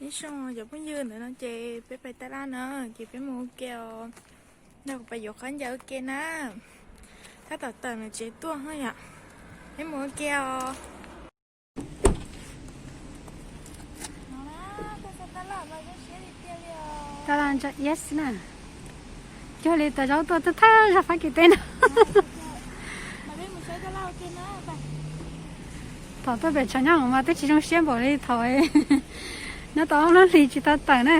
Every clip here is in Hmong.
Nyob zoo cov phooj ywg, ntawm no ces peb pais taj laj na, ces peb mus ua ke os. Nrog kuv pais yuav khaub ncaws ua ke na. Tab tom tawm ntawm tsev tuaj yom. Peb mus ua ke os. Taj laj ntsa iab xwb na. Cuag li tas zaub tuaj thawj thawj zog Fab Kis teb no. Thaum tuaj pem tshav nyob mas twb tsis zoo siab npaum li thaum nyob tau ob lub hlis tsis tau tawm na.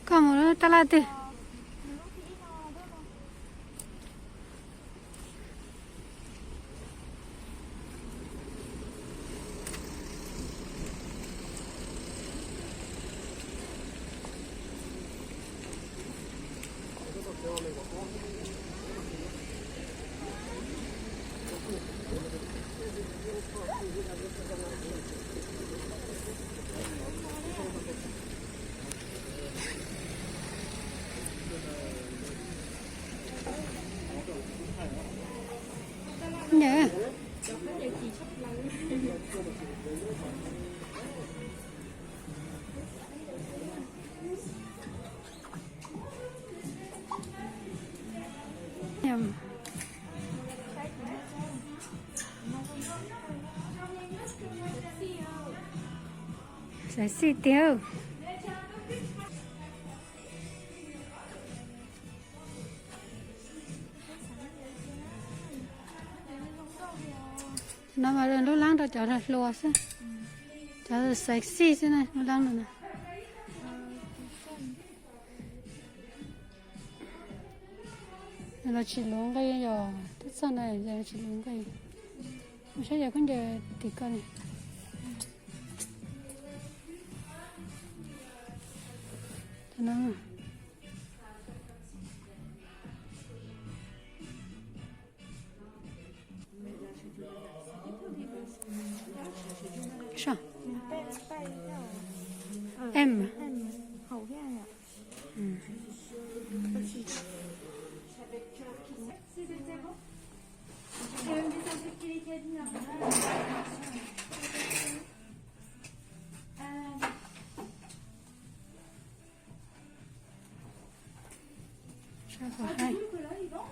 Koj mus lub taj laj twg? Ntawd. Xav xij tiag. No mas lub lab rau cov hluas xwb, cov sexy xwb na lub lab no na. Los tsis luv nqi yom, twb txog na los tsis luv nqi. Mus saib yog khaub ncaws tim ko li. Em. T'as vu que là, il danse ?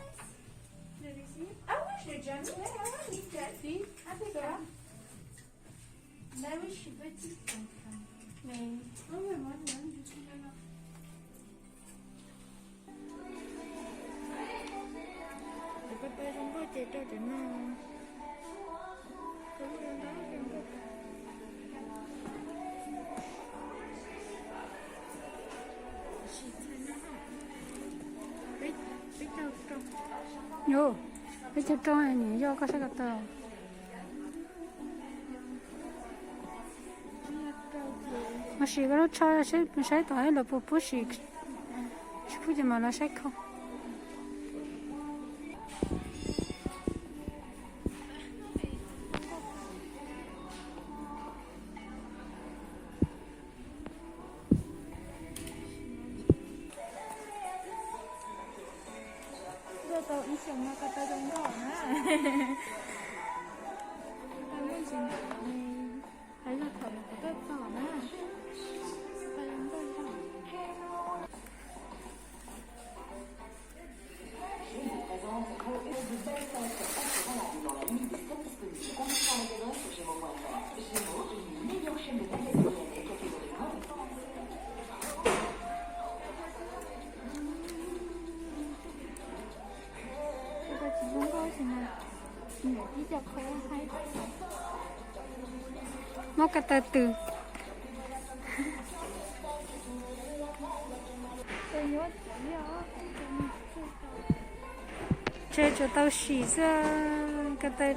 Vous avez essayé ? Ah ouais, je l'ai déjà mis. Ouais, ouais, ouais, nickel. Si, impeccable. Bah oui, je suis petite, donc, euh, mais, ouais, ouais, moi, de même, je suis là, là. Cov ko taw zoo nkauj ces rau cov no. Yus, peb caug rau, nws yog koj saib ko taw. Mas sim koj lub tsho saib, saib tom ib los puas pub sim, tsis pub ces mam los saib khau. Tuaj tau ib xyoos no ko taw zoo nkauj na. Ko taw muaj ntsis ntev, hais yog thaum kuv tuaj txog na, ko taw zoo nkauj zog. Muab ko taw twg? Tsev tsuas tau sim xwb ko taw.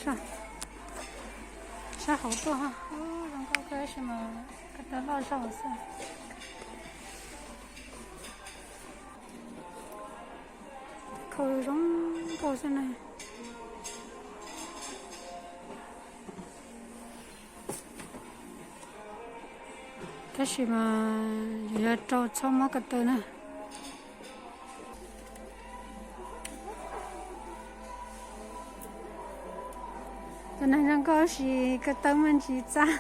Sab hauv tuaj ha, zoo nkauj kawg tab sis mas ko taw loj zog xwb. Khau zoo nkauj xwb na. Tab sis mas yus yuav rau txhob muab ko taw na. Cov neeg zoo nkauj tab sis ko taw muaj ntsis txab.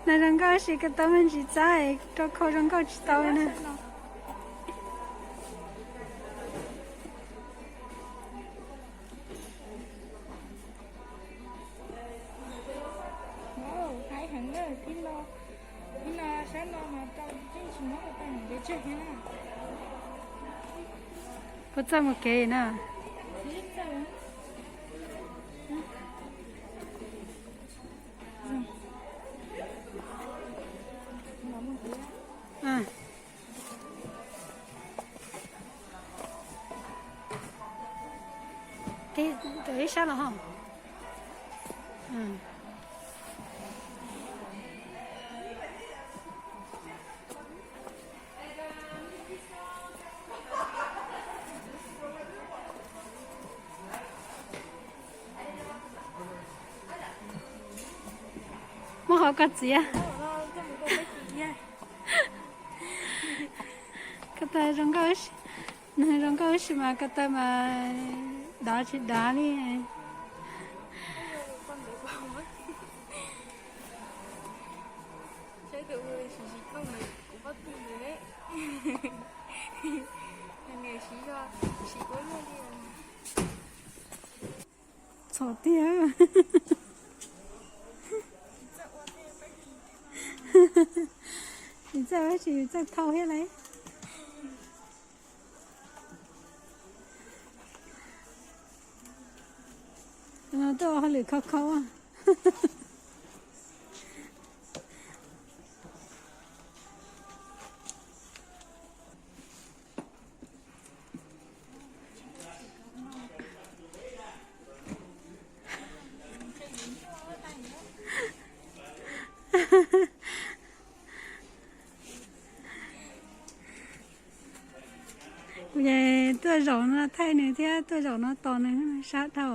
Neeg zoo nkauj tab sis ko taw muaj ntsis txab, rau khau zoo nkauj tsis tau li na. Puas txawj mus kev na? Ib sab los ho. Muab hauv koj txiav. Ko taw zoo nkauj, neeg zoo nkauj tab sis mas ko taw mas dav tsis dav li. Txom tiag. Yus txawj ua tab sis yus txawj thau thiab lauj. Tuaj ua hauj lwm khau khau. Kuv tuaj zaum no thaij nws thiab tuaj zaum no tos nws, sab dhau.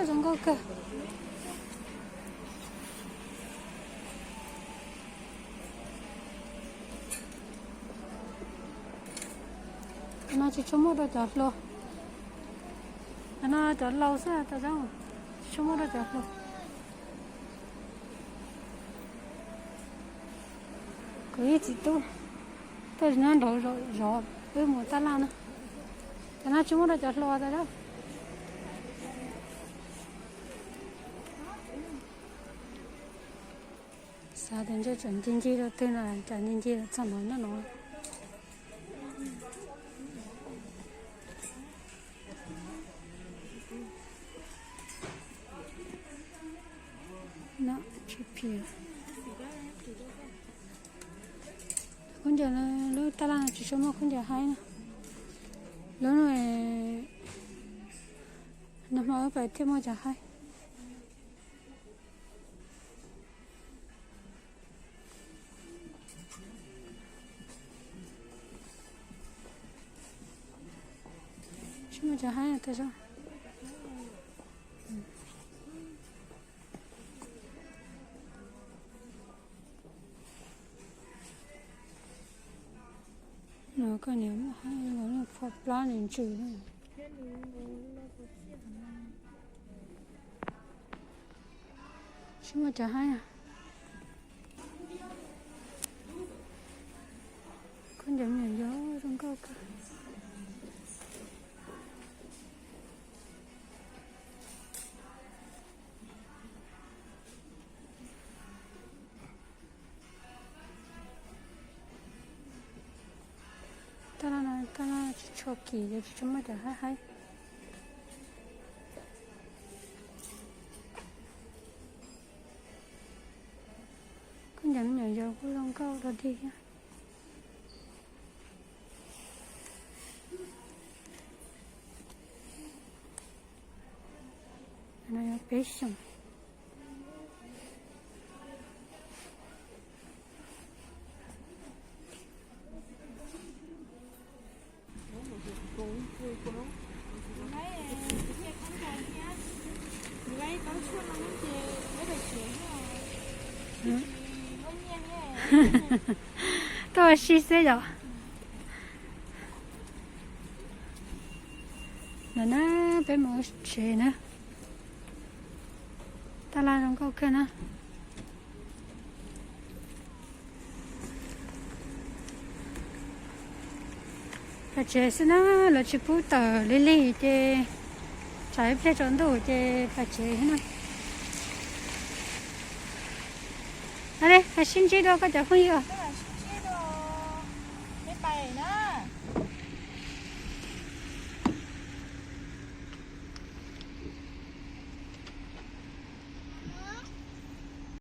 Zoo nkauj kawg. Cov no tsis tshua muaj rau cov hluas. Cov no cov laus xwb tas zog, tsis tshua muaj rau cov hluas. Kuv ib txiv tub tuaj nyob nraud zov wb mus taj laj na. Cov no tsis muaj rau cov hluas tas zog. Xav tias ntshe tsam ncig ncig rau twg no, tsam ncig ncig rau txog no nyob no. Khaub ncaws, lub taj laj no tsis tshua muaj khaub ncaws haib na. Lub no, nag hmo wb pais thiaj muaj cov haib. Tsis muaj cov haib tas zog. No koj niam muaj haib los pho plab ntsws ntsws. Tsis muaj cov haib. Khaub ncaws me nyuam yaus zoo nkauj kawg. Taj laj no, taj laj tsis Tshua kim ces tsis tshua muaj cov haib haib. Koj ncaws me nyuam yaus kuj zoo nkauj dog dig thiab. No yog peb xyoos. Tuaj ua si xwb yom. No na, peb mus tsev na. Tab laj zoo nkauj kawg na. Pem tsev xwb na, lawv tsis pub tawm lig lig ces tsam ib pliag tsaus ntuj ces pem tsev xwb na. A le, ha sib ntsib dua koj cov phooj ywg.